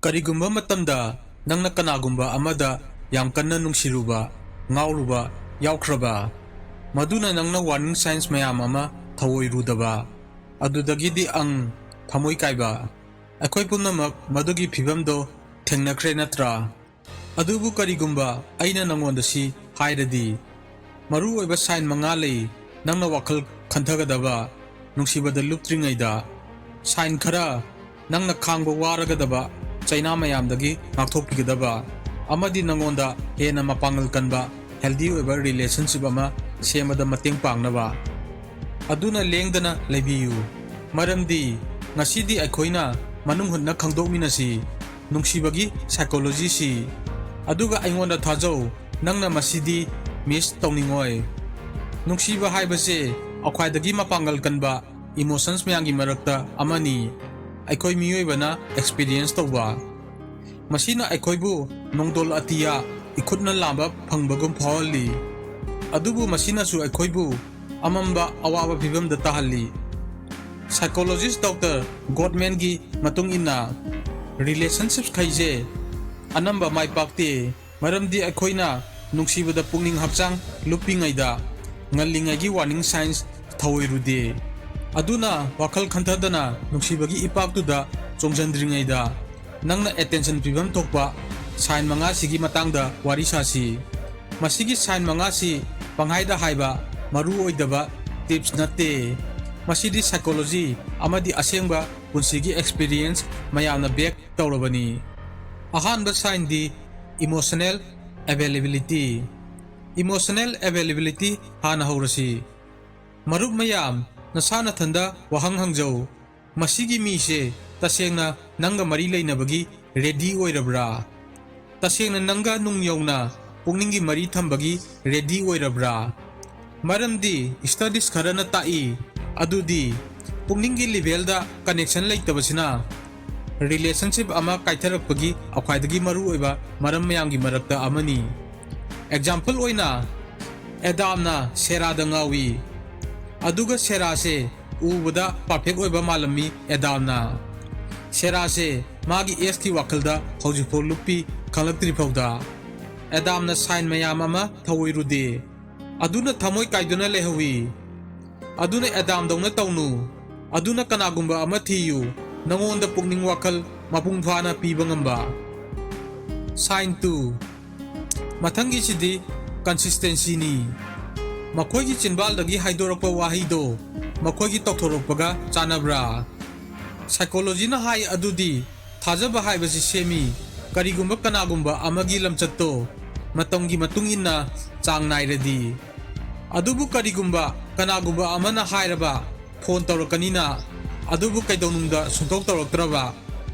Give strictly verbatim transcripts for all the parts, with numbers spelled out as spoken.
ꯀꯔꯤꯒꯨꯝꯕ ꯃꯇꯝꯗ ꯅꯪꯅ ꯀꯅꯥꯒꯨꯝꯕ ꯑꯃꯗ ꯌꯥꯝ ꯀꯟꯅ ꯅꯨꯡꯁꯤꯔꯨꯕ, ꯉꯥꯎꯔꯨꯕ ꯌꯥꯎꯈ꯭ꯔꯕ? ꯃꯗꯨꯅ ꯅꯪꯅ warning signs ꯃꯌꯥꯝ ꯑꯃ ꯊꯧꯑꯣꯏꯔꯨꯗꯕ, ꯑꯗꯨꯗꯒꯤꯗꯤ ꯑꯪ, ꯊꯃꯣꯏ ꯀꯥꯏꯕ꯫ ꯑꯩꯈꯣꯏ ꯄꯨꯝꯅꯃꯛ ꯃꯗꯨꯒꯤ ꯐꯤꯕꯝꯗꯣ ꯊꯦꯡꯅꯈ꯭ꯔꯦ ꯅꯠꯇ꯭ꯔꯥ? ꯑꯗꯨꯕꯨ ꯀꯔꯤꯒꯨꯝꯕ ꯑꯩꯅ ꯅꯉꯣꯟꯗ ꯁꯤ ꯍꯥꯏꯔꯗꯤ, ꯃꯔꯨ ꯑꯣꯏꯕ sign ꯃꯉꯥ ꯂꯩ ꯅꯪꯅ ꯋꯥꯈꯜ ꯈꯟꯊꯒꯗꯕ ꯅꯨꯡꯁꯤꯕꯗ ꯂꯨꯞꯇ꯭ꯔꯤꯉꯩꯗ꯫ Sign ꯈꯔ: ꯅꯪꯅ ꯈꯥꯡꯕ ꯋꯥꯔꯒꯗꯕ ꯆꯩꯅꯥ ꯃꯌꯥꯝꯗꯒꯤ ꯉꯥꯛꯊꯣꯛꯄꯤꯒꯗꯕ ꯑꯃꯗꯤ ꯅꯉꯣꯟꯗ ꯍꯦꯟꯅ ꯃꯄꯥꯡꯒꯜ ꯀꯟꯕ healthy ꯑꯣꯏꯕ relationship ꯑꯃ ꯁꯦꯝꯕꯗ ꯃꯇꯦꯡ ꯄꯥꯡꯅꯕ꯫ ꯑꯗꯨꯅ ꯂꯦꯡꯗꯅ ꯂꯩꯕꯤꯌꯨ, ꯃꯔꯝꯗꯤ ꯉꯁꯤꯗꯤ ꯑꯩꯈꯣꯏꯅ ꯃꯅꯨꯡ ꯍꯨꯠꯅ ꯈꯪꯗꯣꯛꯃꯤꯟꯅꯁꯤ ꯅꯨꯡꯁꯤꯕꯒꯤ psychology ꯁꯤ꯫ ꯑꯗꯨꯒ ꯑꯩꯉꯣꯟꯗ ꯊꯥꯖꯧ, ꯅꯪꯅ ꯃꯁꯤꯗꯤ miss ꯇꯧꯅꯤꯡꯉꯣꯏ꯫ ꯅꯨꯡꯁꯤꯕ ꯍꯥꯏꯕꯁꯦ ꯈ꯭ꯋꯥꯏꯗꯒꯤ ꯃꯄꯥꯡꯒꯜ ꯀꯟꯕ emotions ꯃꯌꯥꯝꯒꯤ ꯃꯔꯛꯇ ꯑꯃꯅꯤ, ꯑꯩꯈꯣꯏ ꯃꯤꯑꯣꯏꯕꯅ experience ꯇꯧꯕ꯫ ꯃꯁꯤꯅ ꯑꯩꯈꯣꯏꯕꯨ ꯅꯣꯡꯗꯣꯜ ꯑꯇꯤꯌꯥ ꯏꯈꯨꯠꯅ ꯂꯥꯝꯕ ꯐꯪꯕꯒꯨꯝ ꯐꯥꯎꯍꯜꯂꯤ, ꯑꯗꯨꯕꯨ ꯃꯁꯤꯅꯁꯨ ꯑꯩꯈꯣꯏꯕꯨ ꯑꯃꯝꯕ ꯑꯋꯥꯕ ꯐꯤꯚꯝꯗ ꯇꯥꯍꯜꯂꯤ꯫ Psychologist Doctor Gottmanꯒꯤ ꯃꯇꯨꯡ ꯏꯟꯅ, relationships ꯈꯩꯁꯦ ꯑꯅꯝꯕ ꯃꯥꯏ ꯄꯥꯛꯇꯦ, ꯃꯔꯝꯗꯤ ꯑꯩꯈꯣꯏꯅ ꯅꯨꯡꯁꯤꯕꯗ ꯄꯨꯛꯅꯤꯡ ꯍꯛꯆꯥꯡ ꯂꯨꯞꯄꯤꯉꯩꯗ ꯉꯜꯂꯤꯉꯩꯒꯤ warning signs ꯊꯧꯑꯣꯏꯔꯨꯗꯦ꯫ ꯑꯗꯨꯅ ꯋꯥꯈꯜ ꯈꯟꯊꯗꯅ ꯅꯨꯡꯁꯤꯕꯒꯤ ꯏꯄꯥꯛꯇꯨꯗ ꯆꯣꯡꯁꯤꯟꯗ꯭ꯔꯤꯉꯩꯗ ꯅꯪꯅ attention ꯄꯤꯐꯝ ꯊꯣꯛꯄ sign ꯃꯉꯥꯁꯤꯒꯤ ꯃꯇꯥꯡꯗ ꯋꯥꯔꯤ ꯁꯥꯁꯤ꯫ ꯃꯁꯤꯒꯤ sign ꯃꯉꯥꯁꯤ ꯄꯪꯍꯥꯏꯗ ꯍꯥꯏꯕ ꯃꯔꯨ ꯑꯣꯏꯗꯕ tips ꯅꯠꯇꯦ꯫ ꯃꯁꯤꯗꯤ psychology ꯑꯃꯗꯤ ꯑꯁꯦꯡꯕ ꯄꯨꯟꯁꯤꯒꯤ experience ꯃꯌꯥꯝꯅ back ꯇꯧꯔꯕꯅꯤ꯫ ꯑꯍꯥꯟꯕ signꯗꯤ emotional availability꯫ Emotional availability ꯍꯥꯟꯅ ꯍꯧꯔꯁꯤ꯫ ꯃꯔꯨꯞ ꯃꯌꯥꯝ, ꯅꯁꯥ ꯅꯊꯟꯗ ꯋꯥꯍꯪ ꯍꯪꯖꯧ, "ꯃꯁꯤꯒꯤ ꯃꯤꯁꯦ ꯇꯁꯦꯡꯅ ꯅꯪꯒ ꯃꯔꯤ ꯂꯩꯅꯕꯒꯤ ready ꯑꯣꯏꯔꯕ꯭ꯔꯥ? ꯇꯁꯦꯡꯅ ꯅꯪꯒ ꯅꯨꯡ ꯌꯧꯅ ꯄꯨꯛꯅꯤꯡꯒꯤ ꯃꯔꯤ ꯊꯝꯕꯒꯤ ready ꯑꯣꯏꯔꯕ꯭ꯔꯥ?" ꯃꯔꯝꯗꯤ studies ꯈꯔꯅ ꯇꯥꯛꯏ, ꯑꯗꯨꯗꯤ ꯄꯨꯛꯅꯤꯡꯒꯤ levelꯗ connection ꯂꯩꯇꯕꯁꯤꯅ relationship ꯑꯃ ꯀꯥꯏꯊꯔꯛꯄꯒꯤ ꯈ꯭ꯋꯥꯏꯗꯒꯤ ꯃꯔꯨꯑꯣꯏꯕ ꯃꯔꯝ ꯃꯌꯥꯝꯒꯤ ꯃꯔꯛꯇ ꯑꯃꯅꯤ꯫ Example ꯑꯣꯏꯅ, ꯑꯦꯗꯥꯝꯅ ꯁꯦꯔꯥꯗ ꯉꯥꯎꯏ, ꯑꯗꯨꯒ ꯁꯦꯔꯥꯁꯦ ꯎꯕꯗ perfect ꯑꯣꯏꯕ ꯃꯥꯜꯂꯝꯃꯤ ꯑꯦꯗꯥꯝꯅ꯫ ꯁꯦꯔꯥꯁꯦ ꯃꯥꯒꯤ ꯑꯦꯛꯁꯀꯤ ꯋꯥꯈꯜꯗ ꯍꯧꯖꯤꯛꯐꯥꯎ ꯂꯨꯞꯄꯤ, ꯈꯪꯂꯛꯇ꯭ꯔꯤ ꯐꯥꯎꯗ꯫ ꯑꯦꯗꯥꯝꯅ ꯁꯥꯏꯟ ꯃꯌꯥꯝ ꯑꯃ ꯊꯧꯑꯣꯏꯔꯨꯗꯦ꯫ ꯑꯗꯨꯅ ꯊꯃꯣꯏ ꯀꯥꯏꯗꯨꯅ ꯂꯩꯍꯧꯏ꯫ ꯑꯗꯨꯅ ꯑꯦꯗꯥꯝꯗꯧꯅ ꯇꯧꯅꯨ꯫ ꯑꯗꯨꯅ ꯀꯅꯥꯒꯨꯝꯕ ꯑꯃ ꯊꯤꯌꯨ, ꯅꯉꯣꯟꯗ ꯄꯨꯛꯅꯤꯡ ꯋꯥꯈꯜ ꯃꯄꯨꯡ ꯐꯥꯅ ꯄꯤꯕ ꯉꯝꯕ꯫ Sign two. ꯃꯊꯪꯒꯤꯁꯤꯗꯤ ꯀꯟꯁꯤꯁꯇꯦꯟꯁꯤꯅꯤ꯫ ꯃꯈꯣꯏꯒꯤ ꯆꯤꯟꯕꯥꯜꯗꯒꯤ ꯍꯥꯏꯗꯣꯔꯛꯄ ꯋꯥꯍꯩꯗꯣ ꯃꯈꯣꯏꯒꯤ ꯇꯧꯊꯣꯔꯛꯄꯒ ꯆꯥꯟꯅꯕ꯭ꯔꯥ? ꯁꯥꯏꯀꯣꯂꯣꯖꯤꯅ ꯍꯥꯏ ꯑꯗꯨꯗꯤ ꯊꯥꯖꯕ ꯍꯥꯏꯕꯁꯤ ꯁꯦꯝꯃꯤ, ꯀꯔꯤꯒꯨꯝꯕ ꯀꯅꯥꯒꯨꯝꯕ ꯑꯃꯒꯤ ꯂꯝꯆꯠꯇꯣ ꯃꯇꯝꯒꯤ ꯃꯇꯨꯡ ꯏꯟꯅ ꯆꯥꯡ ꯅꯥꯏꯔꯗꯤ꯫ ꯑꯗꯨꯕꯨ ꯀꯔꯤꯒꯨꯝꯕ ꯀꯅꯥꯒꯨꯝꯕ ꯑꯃꯅ ꯍꯥꯏꯔꯕ, "ꯐꯣꯟ ꯇꯧꯔꯛꯀꯅꯤꯅ", ꯑꯗꯨꯕꯨ ꯀꯩꯗꯧꯅꯨꯡꯗ ꯁꯨꯡꯇꯧ ꯇꯧꯔꯛꯇ꯭ꯔꯕ,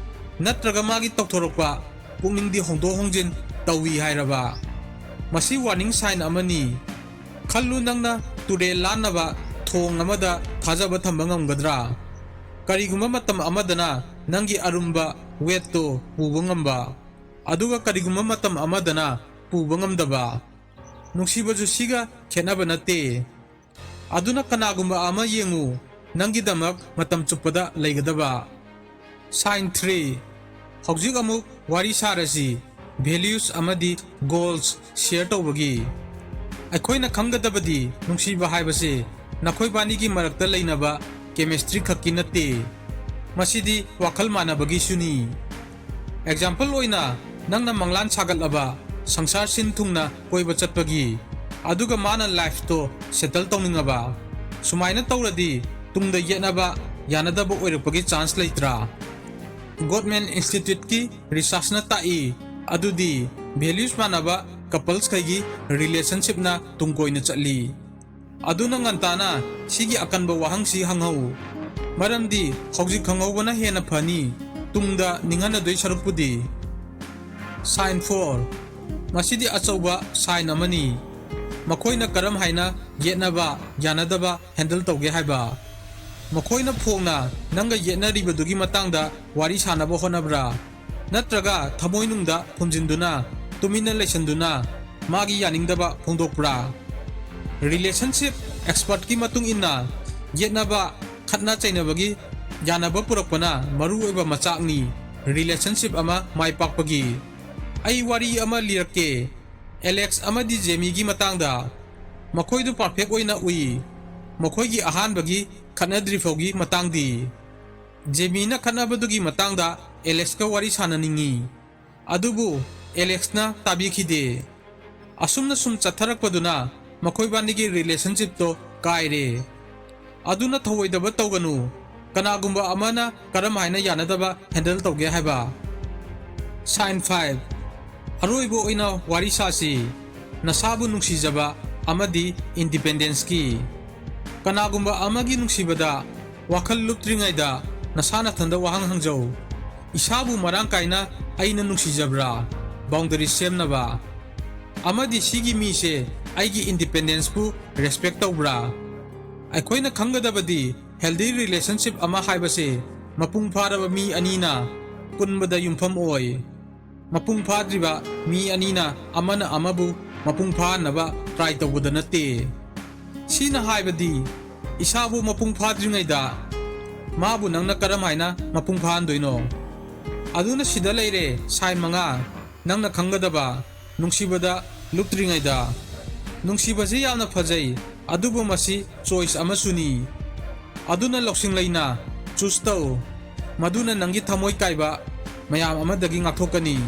ꯅꯠꯇ꯭ꯔꯒ ꯃꯥꯒꯤ ꯇꯧꯊꯣꯔꯛꯄ ꯄꯨꯛꯅꯤꯡꯗꯤ ꯍꯣꯡꯗꯣꯛ ꯍꯣꯡꯖꯤꯟ ꯇꯧꯏ ꯍꯥꯏꯔꯕ, ꯃꯁꯤ ꯋꯥꯔꯅꯤꯡ ꯁꯥꯏꯟ ꯑꯃꯅꯤ꯫ ꯈꯜꯂꯨ, ꯅꯪꯅ ꯇꯨꯔꯦꯜ ꯂꯥꯟꯅꯕ ꯊꯣꯡ ꯑꯃꯗ ꯊꯥꯖꯕ ꯊꯝꯕ ꯉꯝꯒꯗ꯭ꯔꯥ? ꯀꯔꯤꯒꯨꯝꯕ ꯃꯇꯝ ꯑꯃꯗꯅ ꯅꯪꯒꯤ ꯑꯔꯨꯝꯕ ꯋꯦꯠꯇꯣ ꯄꯨꯕ ꯉꯝꯕ, ꯑꯗꯨꯒ ꯀꯔꯤꯒꯨꯝꯕ ꯃꯇꯝ ꯑꯃꯗꯅ ꯄꯨꯕ ꯉꯝꯗꯕ꯫ ꯅꯨꯡꯁꯤꯕꯁꯨ ꯁꯤꯒ ꯈꯦꯠꯅꯕ ꯅꯠꯇꯦ꯫ ꯑꯗꯨꯅ ꯀꯅꯥꯒꯨꯝꯕ ꯑꯃ ꯌꯦꯡꯉꯨ, ꯅꯪꯒꯤꯗꯃꯛ ꯃꯇꯝ ꯆꯨꯞꯄꯗ ꯂꯩꯒꯗꯕ꯫ Sign three. ꯍꯧꯖꯤꯛ ꯑꯃꯨꯛ ꯋꯥꯔꯤ ꯁꯥꯔꯁꯤ, ꯚꯦꯂ꯭ꯌꯨꯁ ꯑꯃꯗꯤ ꯒꯣꯜꯁ ꯁꯤꯌꯔ ꯇꯧꯕꯒꯤ꯫ ꯑꯩꯈꯣꯏꯅ ꯈꯪꯒꯗꯕꯗꯤ ꯅꯨꯡꯁꯤꯕ ꯍꯥꯏꯕꯁꯤ ꯅꯈꯣꯏꯕꯥꯅꯤꯒꯤ ꯃꯔꯛꯇ ꯂꯩꯅꯕ ꯀꯦꯃꯤꯁꯇ꯭ꯔꯤ ꯈꯛꯀꯤ ꯅꯠꯇꯦ꯫ ꯃꯁꯤꯗꯤ ꯋꯥꯈꯜ ꯃꯥꯟꯅꯕꯒꯤꯁꯨꯅꯤ꯫ ꯑꯦꯛꯖꯥꯝꯄꯜ ꯑꯣꯏꯅ, ꯅꯪꯅ ꯃꯪꯂꯥꯟ ꯁꯥꯒꯠꯂꯕ ꯁꯪꯁꯥꯔ ꯁꯤꯟ ꯊꯨꯡꯅ ꯀꯣꯏꯕ ꯆꯠꯄꯒꯤ, ꯑꯗꯨꯒ ꯃꯥꯅ ꯂꯥꯏꯐꯇꯣ ꯁꯦꯇꯜ ꯇꯧꯅꯤꯡꯉꯕ꯫ ꯁꯨꯃꯥꯏꯅ ꯇꯧꯔꯗꯤ ꯇꯨꯡꯗ ꯌꯦꯠꯅꯕ, ꯌꯥꯅꯗꯕ ꯑꯣꯏꯔꯛꯄꯒꯤ ꯆꯥꯟꯁ ꯂꯩꯇ꯭ꯔꯥ? ꯒꯣꯠꯃꯦꯟ ꯏꯟꯁꯇꯤꯇ꯭ꯌꯨꯠꯀꯤ ꯔꯤꯁꯔꯆꯅ ꯇꯥꯛꯏ ꯑꯗꯨꯗꯤ ꯚꯦꯂ꯭ꯌꯨꯁ ꯃꯥꯟꯅꯕ ꯀꯄꯜꯁꯈꯩꯒꯤ ꯔꯤꯂꯦꯁꯟꯁꯤꯞꯅ ꯇꯨꯡ ꯀꯣꯏꯅ ꯆꯠꯂꯤ꯫ ꯑꯗꯨꯅ ꯉꯟꯇꯥꯅ ꯁꯤꯒꯤ ꯑꯀꯟꯕ ꯋꯥꯍꯪꯁꯤ ꯍꯪꯍꯧ, ꯃꯔꯝꯗꯤ ꯍꯧꯖꯤꯛ ꯈꯪꯍꯧꯕꯅ ꯍꯦꯟꯅ ꯐꯅꯤ, ꯇꯨꯡꯗ ꯅꯤꯡꯍꯟꯅꯗꯣꯏ ꯁꯔꯨꯛꯄꯨꯗꯤ꯫ Sign four. ꯃꯁꯤꯗꯤ ꯑꯆꯧꯕ ꯁꯥꯏꯟ ꯑꯃꯅꯤ꯫ ꯃꯈꯣꯏꯅ ꯀꯔꯝ ꯍꯥꯏꯅ ꯌꯦꯠꯅꯕ, ꯌꯥꯅꯗꯕ ꯍꯦꯟꯗꯜ ꯇꯧꯒꯦ ꯍꯥꯏꯕ꯫ ꯃꯈꯣꯏꯅ ꯐꯣꯡꯅ ꯅꯪꯒ ꯌꯦꯠꯅꯔꯤꯕꯗꯨꯒꯤ ꯃꯇꯥꯡꯗ ꯋꯥꯔꯤ ꯁꯥꯅꯕ ꯍꯣꯠꯅꯕ꯭ꯔꯥ? ꯅꯠꯇ꯭ꯔꯒ ꯊꯃꯣꯏꯅꯨꯡꯗ ꯐꯨꯝꯖꯤꯟꯗꯨꯅ, ꯇꯨꯃꯤꯟꯅ ꯂꯩꯁꯤꯟꯗꯨꯅ ꯃꯥꯒꯤ ꯌꯥꯅꯤꯡꯗꯕ ꯐꯣꯡꯗꯣꯛꯄ꯭ꯔꯥ? ꯔꯤꯂꯦꯁꯟꯁꯤꯞ ꯑꯦꯛꯁꯄꯔꯠꯀꯤ ꯃꯇꯨꯡ ꯏꯟꯅ, ꯌꯦꯠꯅꯕ, ꯈꯠꯅ ꯆꯩꯅꯕꯒꯤ ꯌꯥꯅꯕ ꯄꯨꯔꯛꯄꯅ ꯃꯔꯨꯑꯣꯏꯕ ꯃꯆꯥꯛꯅꯤ ꯔꯤꯂꯦꯁꯟꯁꯤꯞ ꯑꯃ ꯃꯥꯏ ꯄꯥꯛꯄꯒꯤ꯫ ꯑꯩ ꯋꯥꯔꯤ ꯑꯃ ꯂꯤꯔꯛꯀꯦ, ꯑꯦꯂꯦꯛꯁ ꯑꯃꯗꯤ ꯖꯦꯃꯤꯒꯤ ꯃꯇꯥꯡꯗ꯫ ꯃꯈꯣꯏꯗꯨ ꯄꯔꯐꯦꯛ ꯑꯣꯏꯅ ꯎꯏ, ꯃꯈꯣꯏꯒꯤ ꯑꯍꯥꯟꯕꯒꯤ ꯈꯠꯅꯗ꯭ꯔꯤꯐꯥꯎꯒꯤ ꯃꯇꯥꯡꯗꯤ꯫ ꯖꯦꯃꯤꯅ ꯈꯠꯅꯕꯗꯨꯒꯤ ꯃꯇꯥꯡꯗ ꯑꯦꯂꯦꯛꯁꯀ ꯋꯥꯔꯤ ꯁꯥꯟꯅꯅꯤꯡꯏ꯫ ꯑꯗꯨꯕꯨ ꯑꯦꯂꯦꯛꯁꯅ ꯇꯥꯕꯤꯈꯤꯗꯦ꯫ ꯑꯁꯨꯝꯅ ꯁꯨꯝ ꯆꯠꯊꯔꯛꯄꯗꯨꯅ ꯃꯈꯣꯏꯕꯥꯅꯤꯒꯤ ꯔꯤꯂꯦꯁꯟꯁꯤꯞꯇꯣ ꯀꯥꯏꯔꯦ꯫ ꯑꯗꯨꯅ ꯊꯧꯑꯣꯏꯗꯕ ꯇꯧꯒꯅꯨ꯫ ꯀꯅꯥꯒꯨꯝꯕ ꯑꯃꯅ ꯀꯔꯝ ꯍꯥꯏꯅ ꯌꯥꯅꯗꯕ ꯍꯦꯟꯗꯜ ꯇꯧꯒꯦ ꯍꯥꯏꯕ꯫ Sign five꯫ ꯑꯔꯣꯏꯕ ꯑꯣꯏꯅ ꯋꯥꯔꯤ ꯁꯥꯁꯤ꯫ ꯅꯁꯥꯕꯨ ꯅꯨꯡꯁꯤꯖꯕ ꯑꯃꯗꯤ ꯏꯟꯗꯤꯄꯦꯟꯗꯦꯟꯁꯀꯤ꯫ ꯀꯅꯥꯒꯨꯝꯕ ꯑꯃꯒꯤ ꯅꯨꯡꯁꯤꯕꯗ ꯋꯥꯈꯜ ꯂꯨꯞꯇ꯭ꯔꯤꯉꯩꯗ ꯅꯁꯥ ꯅꯊꯟꯗ ꯋꯥꯍꯪ ꯍꯪꯖꯧ꯫ ꯏꯁꯥꯕꯨ ꯃꯔꯥꯡ ꯀꯥꯏꯅ ꯑꯩꯅ ꯅꯨꯡꯁꯤꯖꯕ꯭ꯔꯥ? ꯕꯥꯎꯟꯗꯔꯤ ꯁꯦꯝꯅꯕ꯫ ꯑꯃꯗꯤ ꯁꯤꯒꯤ ꯃꯤꯁꯦ ꯑꯩꯒꯤ ꯏꯟꯗꯤꯄꯦꯟꯗꯦꯟꯁꯄꯨ ꯔꯦꯁꯄꯦꯛ ꯇꯧꯕ꯭ꯔꯥ? ꯑꯩꯈꯣꯏꯅ ꯈꯪꯒꯗꯕꯗꯤ ꯍꯦꯜꯗꯤ ꯔꯤꯂꯦꯁꯟꯁꯤꯞ ꯑꯃ ꯍꯥꯏꯕꯁꯦ ꯃꯄꯨꯡ ꯐꯥꯔꯕ ꯃꯤ ꯑꯅꯤꯅ ꯄꯨꯟꯕꯗ ꯌꯨꯝꯐꯝ ꯑꯣꯏ꯫ ꯃꯄꯨꯡ ꯐꯥꯗ꯭ꯔꯤꯕ ꯃꯤ ꯑꯅꯤꯅ ꯑꯃꯅ ꯑꯃꯕꯨ ꯃꯄꯨꯡ ꯐꯥꯍꯟꯅꯕ ꯇ꯭ꯔꯥꯏ ꯇꯧꯕꯗ ꯅꯠꯇꯦ꯫ ꯁꯤꯅ ꯍꯥꯏꯕꯗꯤ ꯏꯁꯥꯕꯨ ꯃꯄꯨꯡ ꯐꯥꯗ꯭ꯔꯤꯉꯩꯗ ꯃꯥꯕꯨ ꯅꯪꯅ ꯀꯔꯝ ꯍꯥꯏꯅ ꯃꯄꯨꯡ ꯐꯥꯍꯟꯗꯣꯏꯅꯣ? ꯑꯗꯨꯅ ꯁꯤꯗ ꯂꯩꯔꯦ ꯁꯥꯏꯟ ꯃꯉꯥ ꯅꯪꯅ ꯈꯪꯒꯗꯕ꯫ ꯅꯨꯡꯁꯤꯕꯗ ꯂꯨꯞꯇ꯭ꯔꯤꯉꯩꯗ꯫ ꯅꯨꯡꯁꯤꯕꯁꯤ ꯌꯥꯝꯅ ꯐꯖꯩ, ꯑꯗꯨꯕꯨ ꯃꯁꯤ ꯆꯣꯏꯁ ꯑꯃꯁꯨꯅꯤ꯫ ꯑꯗꯨꯅ ꯂꯧꯁꯤꯡ ꯂꯩꯅ ꯆꯨꯁ ꯇꯧ꯫ ꯃꯗꯨꯅ ꯅꯪꯒꯤ ꯊꯃꯣꯏ ꯀꯥꯏꯕ ꯃꯌꯥꯝ ꯑꯃꯗꯒꯤ ꯉꯥꯛꯊꯣꯛꯀꯅꯤ꯫